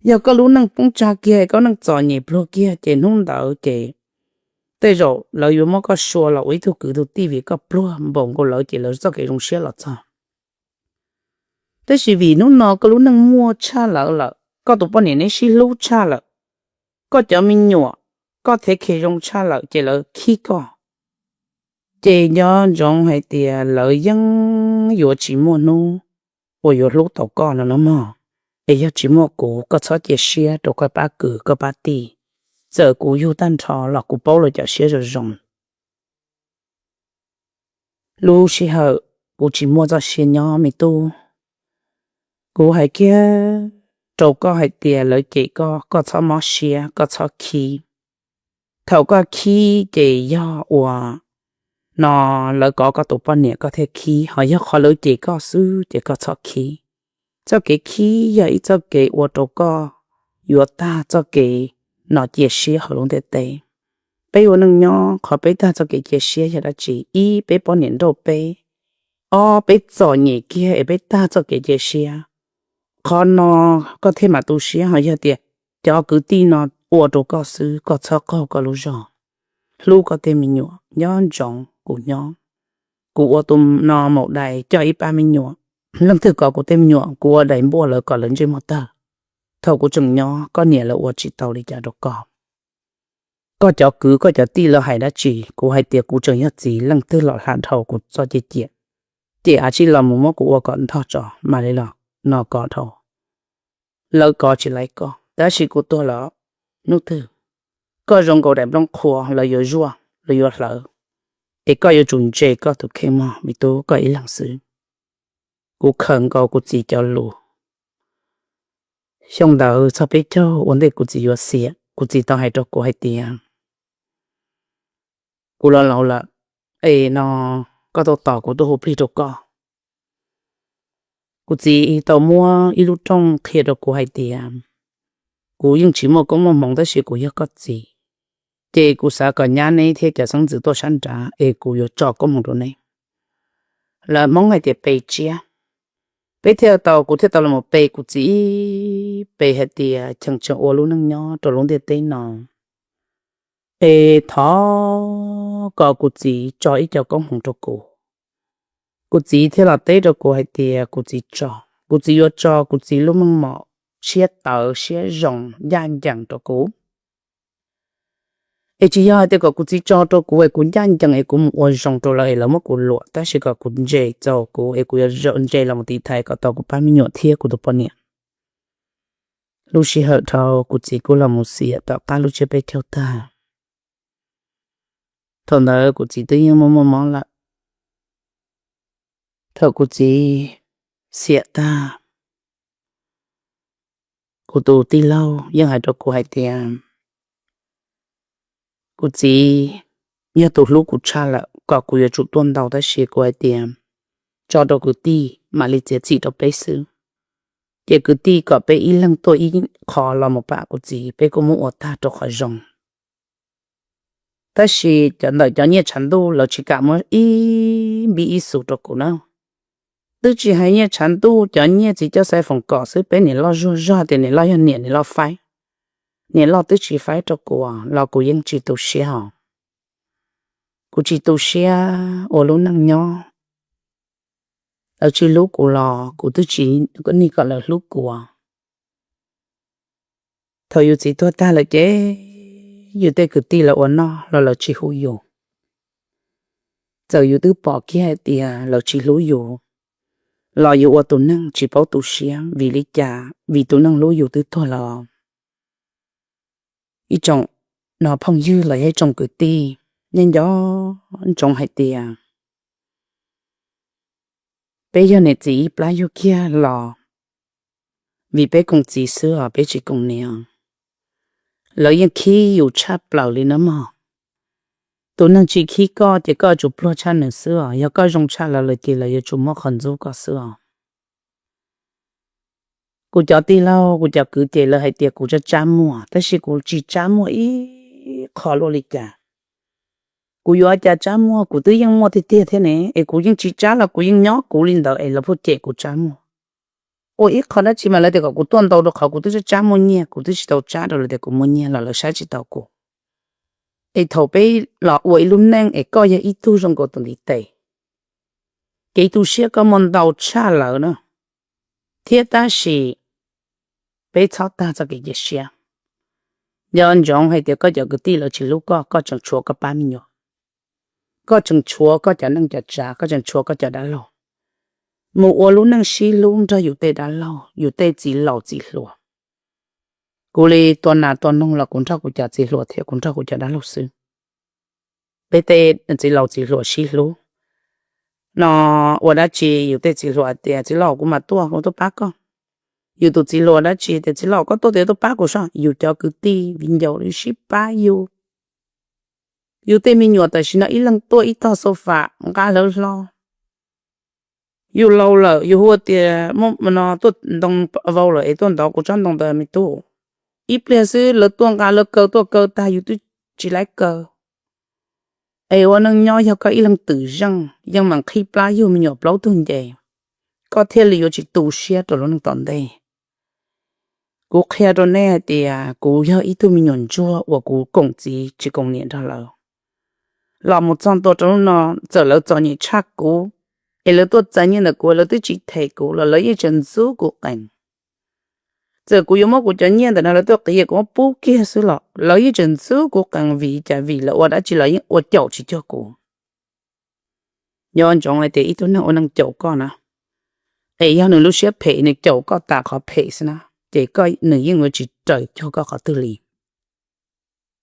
Yog koj lub neej poob tsag kiag, koj neej txom nyem pluag kiag ces hnub ntawd ces tej zaum lawv yuav muab koj sua los ua ib tug kwv tug tij vim koj pluag npaum nkaus lawv ces lawv txoj kev zoo siab los txog. Tab sis vim hnub no koj lub neej muaj tshaj lawv lawm, koj tus poj niam neb sib hlub tshaj lawm, koj cov me nyuam, koj thev khe zoo tshaj lawm ces lawv khib koj. Ces nco ntsoov hais tias lawv yeej yuav tsis muaj hnub uas yuav hlub tau koj no no mog. Es yog tsis muaj kuv, koj txhob cia siab rau koj pab kwv koj pab tij. Txawm kuv yug tag nrho los kuv paub lawv cov siab zoo zoo. Lub sij hawm kuv tsis muaj txoj sia nyob me tub, kuv hais kiag rau koj hais tias lawv cem koj, koj txhob mob siab, koj txhob khib. Thaum koj khib ces yog uas no lawv kov koj tus poj niam koj thiaj khib, ho yog qhov lawv cem koj xwb ces koj txhob khib. Txoj kev khib yog ib txoj kev ua rau koj yuav tag txoj kev no cia siab hauv lub ntiaj teb. Peb ua neej nyob qhov peb tag txoj kev cia siab yog dab tsi? Ib, peb poj niam nrauj peb. Ob, peb txom nyem kiag es peb tag txoj kev cia siab. Qhov no koj thiaj mam tu siab, ho yog tias cov kwv tij no ua rau koj xwb, koj txhob qaug koj lub zog. Hlub koj tej me nyuam, nco ntsoov kuv nyob. Kuv ua tus no maum dais coj ib pab me nyuam, leej twg kov kuv tej me nyuam kuv ua dais npuaj lawv kom lawv ntsej muag tawg. Thaum kuv tseem nyob koj niam lawv ua tsis tau li cas rau koj. Koj cov kwv koj cov tij lawv hais dab tsi, kuv hais tias kuv tseem yog txiv, leej twg los hla dhau kuv txoj cai ciam, ces av tsij los mus muab kuv ua kom ntog tso mam li los no kov dhau. Lawv kov tsis laiv koj, tab sis kuv tuag lawm hnub twg, koj zoo nkaus daim nplooj qhuav lawv yuav zuaj, lawv yuav hlawv, es koj yuav tsum ntse koj tus kheej mog me tub, koj ib leeg xwb. Kuv khaws nkaus kuv txiv cov lus. Xyoo ntawd txog peb caug ua ntej kuv txiv yuav xiam, kuv txiv tau hais rau kuv hais tias, kuv los laus lawm, es no koj tau tos kuv tuaj hu plig rau koj. Kuv txiv tau muab ib lub rooj qhia rau kuv hais tias, kuv yeej tsis muaj koob muaj hmoov tab sis kuv yog koj txiv, ces kuv xav kom nyab neb thiab cov xeeb ntxwv tuaj sab nrad es kuv yuav tso koob hmoov rau neb. Lawv Hmoob hais tias pe tsiab. Peb thiaj tau, kuv thiaj tau los pe kuv txiv ib pe hais tias cheem tsum ua lub neej nyob rau lub ntiaj teb no, es thov kom kuv txiv tso ib co koob hmoov rau kuv. Kuv txiv thiaj los teb rau kuv hais tias kuv txiv tso, kuv txiv yuav tso kuv txiv lub meej mom siab tawv siab zoo ncaj ncees rau kuv. Es tsis yog hais tias kom kuv txiv tso rau kuv es kuv ncaj ncees es kuv mus ua zoo rau lawv es lawv muab kuv luam, tab sis kom kuv ntse txaus kuv es kuv yuav ntse los mus tiv thaiv kom tau kuv pab me nyuam thiab kuv tus poj niam. Lub sij hawm dhau kuv txiv kuj los mus xiam tom qab lub tsiab peb caug tag. Thaum ntawd kuv txiv twb yeej muaj muaj mob lawm. Thaum kuv txiv xiam tag, kuv tus tij laug yeej hais rau kuv hais tias, kuv txiv yog tus hlub kuv tshaj lawm, kom kuv yuav tsum tuaj ntau, tab sis kuv hais tias, tso rau kwv tij mam li txiav txim rau peb xwb. Ces kwv tij kom peb ib leeg tuaj ib qho los mus pab kuv txiv, peb kuj muab ua tag rau qhov zoo. Tab sis cov ntawm cov nyiaj tshav ntuj lawv tsis kam muab ib npib ib xus rau kuv na. Twb tsis hais nyiaj tshav ntuj, cov nyiaj txiv coj xaiv foom kom xwb, peb niam loj zuag zog tias niam loj yog niam, niam loj faib. Niam loj twb tsis faib rau kuv los kuv yeej tsis tu siab os. Kuv tsis tu siab ua lub neej nyob. Lawv tsis hlub kuv los kuv twb tsis nij kom lawv hlub kuv. Thaum yus txiv tuag tag lawm ces yus tej kwv tij lawv ua noj los lawv tsis hu yus. Txawm yus twb pom kiag hais tias lawv tsis hlub yus los yus ua tus neeg tsis paub tu siab. Vim li cas? Vim tus neeg hlub yus twb tuag lawm. Ib tsoom no phooj ywg los yog ib tsoom kwv tij, nej nco ntsoov hais tias peb yog niam txiv ib plab yug kiag los vim peb koom txiv xwb os, peb tsis koom niam. Lawv yeej khib yus tshaj plaws li na mog. Tus neeg tsis khib koj ces koj yuav tsum pluag tshaj nws xwb os. Yog koj zoo tshaj lawv lawm ces lawv yuav tsum muab qhov ntxub koj xwb os. Kuv cov tij laug, kuv cov kwv ces lawv hais tias kuv tsab tsab muag, tab sis kuv tsis tsab muag ib qho luaj li cas. Kuv yuav ua cas tsab muag, kuv twb yeej muaj tiag tiag thiab ne, es kuv yeej tsis tsab los kuv yeej nyob kuv li ntawd es lawv pheej cem kuv tsab muag. Ua ib qho dab tsi mas lawv tias kom kuv tuaj ntau rau qhov kuv twb tsab tsab muaj nyiaj, kuv twb tsis tau tsab rau lawv tias kuv muaj nyiaj los lawv saib tsis taus kuv. Es thaum peb los ua ib lub neej es koj yog ib tug zoo nkaus tus ntiv tes, kev tu siab koj muaj ntau tshaj lawv na. Thiab tab sis peb txhob tag txoj kev cia siab. Nco ntsoov hais tias koj cov kwv tij lawv tsis hlub koj, koj tseem tshuav koj pab me nyuam, koj tseem tshuav koj cov neej cov tsav, koj tseem tshuav koj cov dab laug mus ua lub neej sib hlub nrog yus tej dab laug, yus tej txiv laus txiv hluas. Kuv li tua nas tua noog los kuv nrog kuv cov txiv hluas thiab kuv nrog kuv cov dab laug xwb. Peb tej txiv laus txiv hluas sib hlub no, ua dab tsi yus tej txiv hluas tias txiv laus kuv mam tuaj, kuv tuaj pab koj. Yus tus txiv hluas dab tsi tias txiv laus koj tuaj tias tuaj pab kuv soj. Yus cov kwv tij viv ncaus li sib pab yus. Yus tej me nyuam tam sim no ib leeg tuaj ib tog xo fam nqa hlawv hlo. Yus laus lawm yus hu tias muaj no tuaj ntoo vau lawm es tuaj ntov kuv tsob ntoo ntawd me tub. Ib pliag xwb lawv tuaj nqa lawv kaw tuaj kaw tag yus twb tsis laib kaw. Es ua neej nyob yog koj ib leeg twm zeej yeej mam qhib plab yug me nyuam plaub tug nce, koj thiaj li yuav tsis tu siab rau lub neej tom ntej. Kuv qhia rau nej hais tias kuv yog ib tug me nyuam ntsuag uas kuv koom txiv tsis koom niam nrog lawv. Los mus txog ntua rau hnub no, txawm lawv txom nyem tshaj kuv, es lawv tuaj txais nyiaj ntawm kuv lawv twb tsis them kuv los lawv yeej tseem ntxub kuv qees. Txawm kuv yuav muab kuv cov nyiaj ntawm no lawv tuaj qiv kuv muab pub kiag xwb los lawv yeej tseem ntxub kuv qees. Vim cas? Vim lawv ua dab tsi los yeej ua caum tsis cuag kuv. Nco ntsoov hais tias ib tug neeg ua neej caum koj na, es yog nws lub siab phem nws caum koj tas qhov phem xwb na, ces koj nws yeej yuav tsis raws cuag koj qhov twg li.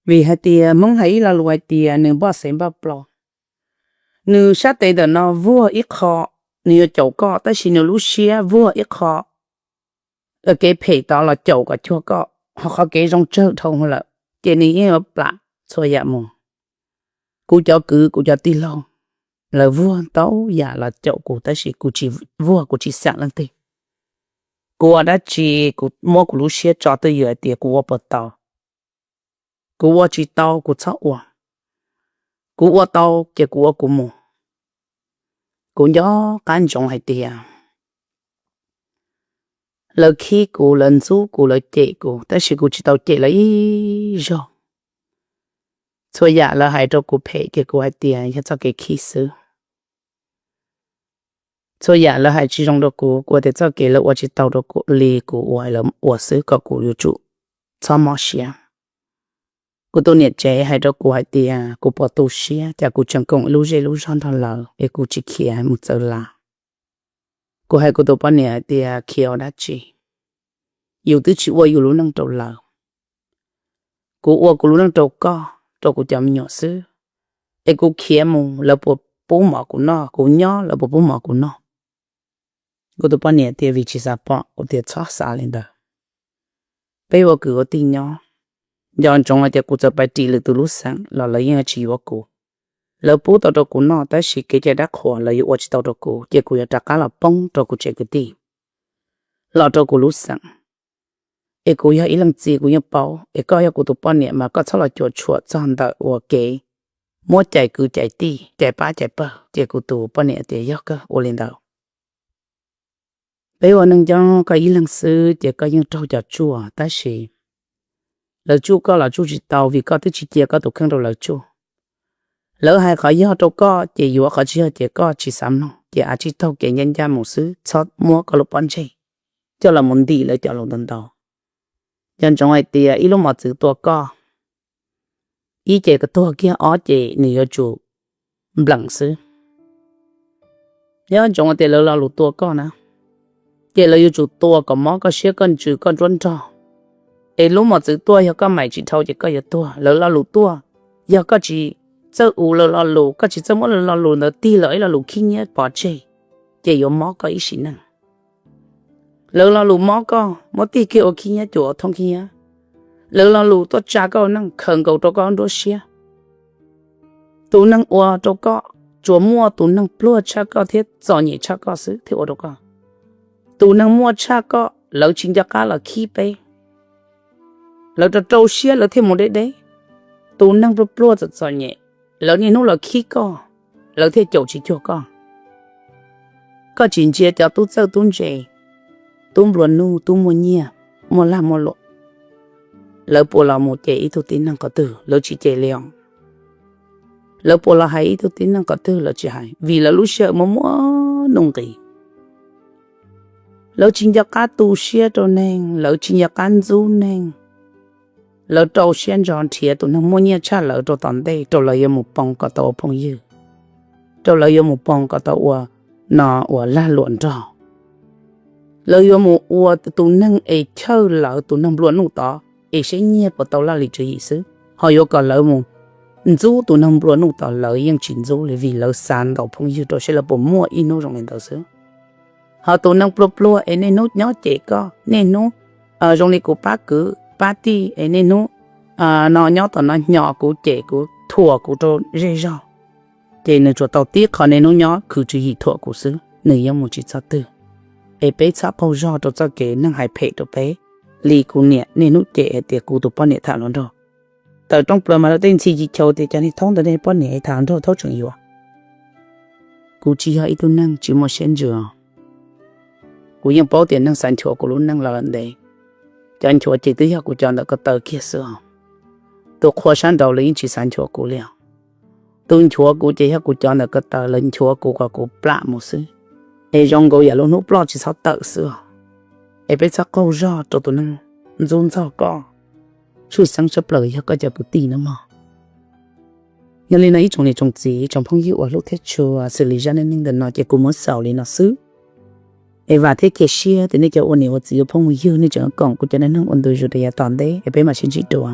Vim hais tias Hmoob hais ib lo lus hais tias nws npoj xev npoj plo, nws sab tes ntawm no vuag ib qho, nws yuav caum koj, tab sis nws lub siab vuag ib qho, kev phem tod los caum kom cuag koj, ho qhov kev zoo tsawg dhau lawm, ces nws yeej yuav plam txhua yam mus. Kuv cov kwv kuv cov tij laug, lawv vuag ntau yam los caum kuv, tab sis kuv tsis vuag, kuv tsis xam leej twg. Kuv ua dab tsi, kuv muab kuv lub siab tso twj ywm hais tias kuv ua puas tau. Kuv ua tsis tau kuv txhob ua. Kuv ua tau ces kuv ua kuv mus. Kuv nco qab ntsoov hais tias lawv khib kuv, lawv ntxub kuv, lawv cem kuv, tab sis kuv tsis tau cem lawv ib zaug. Txhua yam lawv hais rau kuv phem ces kuv hais tias yog txoj kev khib xwb. Txhua yam lawv hais tsis zoo rau kuv, kuv tias txoj kev lawv ua tsis tau rau kuv li kuv ua, lawv ua xwb, kom kuv yuav tsum txhob mob siab. Kuv tus niam tsev hais rau kuv hais tias kuv puas tu siab, cas kuv tseem koom ib lub zej lub zog nrog lawv es kuv tsis khiav mus txawv lav. Kuv hais kuv tus poj niam hais tias khiav ua dab tsi, yus twb tsis ua yus lub neej rau lawv. Kuv ua kuv lub neej rau koj, rau kuv cov me nyuam xwb. Es kuv khiav mus lawv puas pub mov kuv noj, kuv nyob lawv puas pub mov kuv noj? Kuv tus poj niam tias vim tsis xav pom. Kuv tias txhob xav li ntawd. Peb ua kwv ua tij nyob, nco ntsoov hais tias kuv txawm pais ris lwm tus lub xeem los lawv yeej tsis yuav kuv. Lawv pub tau rau kuv noj, tab sis kev cai dab qhuas lawv yuav ua tsis tau rau kuv, ces kuv yuav rov qab los poob rau kuv tsev kwv tij. los rau kuv lub xeem. Es kuv yog ib leej txiv kuv yeej paub, es koj yog kuv tus poj niam mas koj txhob los cuam tshuam txog ntawm uas kev muab cais kwv cais tij, cais pab cais pawg. Ces kuv tus poj niam tias, yog kawg, ua li ntawd. Peb ua neej nyob koj ib leeg xwb ces koj yeej raug cov tsuaj, tab sis lawv tsuj koj los tsuj tsis tau vim koj twb tsis cia koj tus kheej rau lawv tsuj. Lawv hais qhov yog rau koj ces yuav, qhov tsis yog ces koj tsis xav mloog, ces av tsij taug kev ncaj ncaj mus xwb, txhob muab koj lub pob ntseg coj los mus ntim lawv cov lus ntau ntau. Nco ntsoov hais tias ib lub mos txwv tua koj, ib ces tuag kiag, ob ces nws yuav tsum npleem xwb. Nco ntsoov hais tias lawv lo lus tua koj na, ces lawv yuav tsum tua kom mob koj siab, koj ntsws, koj nruab nrog. Es lub mos txwv tuaj, yog koj maim tsis dhau ces koj yuav tuag. Lawv lo lus tuaj, yog koj tsis txawj ua lawv lo lus, koj tsis txawj muab lawv lo lus ntawd tig los ib lo lus khib nyiab pov tseg, ces yuav mob koj ib sim neej. Lawv lo lus mob koj, muab tig kiag ua khib nyiab cuam, thoob khib nyiab. Lawv lo lus tuaj tsa koj ua neej, khaws nkaus rau koj nruab siab. Tus neeg ua rau koj, tsuas muaj tus neeg pluag tshaj koj thiab txom nyem tshaj koj xwb thiaj ua rau koj. Tus neeg muaj tshaj koj, lawv tsis nco qab los khib peb. Lawv rau rau siab lawv thiaj mus deb deb. Tus neeg pluag pluag txom txom nyem, lawv niaj hnub los khib koj, lawv thiaj caum tsis cuag koj. Koj tsis ntsia cov tub txawj tub ntse, tub nplua nuj, tub muaj nyiaj, muaj lag muaj luam, lawv puas los mus cem ib tug tib neeg qhov twg? Lawv tsis cem li os. Lawv puas los hais ib tug tib neeg qhov twg? Lawv tsis hais, vim lawv lub sij hawm muaj muaj nuj nqis. Lawv tsis nco qab tu siab rau neeg, lawv tsis nco qab ntxub neeg. Lawv rau siab ntso nrhiav tus neeg muaj nyiaj tshaj lawv rau tom ntej, rau lawv yuav mus poob kom tau ua phooj ywg, rau lawv yuav mus poob kom tau ua no ua lag luam nrog. Lawv yuav mus ua tus neeg es chawj lawv tus neeg nplua nuj tod es seb nyiaj puas tau laj lim tswv yim xwb. Ho yuav kom lawv mus ntxub tus neeg nplua nuj tod, lawv yeej tsis ntxub li vim lawv xav ntaus phooj ywg rau seb lawv puas muaj ib hnub zoo li ntawd xwb. Ho tus neeg pluag pluag es niaj hnub nyob cem koj, niaj hnub zoo li kuv pab kwv pab tij es niaj hnub no nyob tom no hnyo kuv, cem kuv, thuam kuv rau zej zog, ces nws tsuas tau tib qho niaj hnub nyob khwv tswv yim thuam kuv xwb, nws yeej mus tsis txog twg. Es peb txhob qaug zog rau txoj kev neeg hais phem rau peb, li kuv niam niaj hnub cem hais tias kuv tus poj niam tham hluas nraug. Tawm rooj plaws mas rau tej ntxhi ci chau tias cov niag thaub ntawd nej poj niam tham hluas nraug thaub tseem yuav. Kuv tsis yog ib tug neeg tsis muaj siab ntsws. Kuv yeej paub tias neeg xav nchuav kuv lub neej los lawm ntev. Cov nchuav ces twb yog kuv cov ntawm ko taw kiag xwb os. Tus qhua sab nraud lawv yeej tsis xav nchuav kuv li os. Tus nchuav kuv ces yog kuv cov ntawm ko taw, lawv nchuav kuv kom kuv plam mus xwb. Es zoo nkaus yam lub hnub ploj tsis txhob tawm xwb os. Es peb txhob qaug zog rau tus neeg ntxub ntxaug koj. Tshwj xeeb tshaj plaws yog koj cov kwv tij no mog. Yog li no ib tsoom niam tsoom txiv, tsoom phooj ywg uas hlub thiab tshua, xws li zaj neej neeg ntawm no ces kuv muab xaus li no xwb. Es vam thiab cia siab tias nej cov ua niam ua txiv ua phooj ua ywg nej tseem koom kuv cov neej neeg ua ntu zus rau yav tom ntej, es peb mam sib ntsib dua.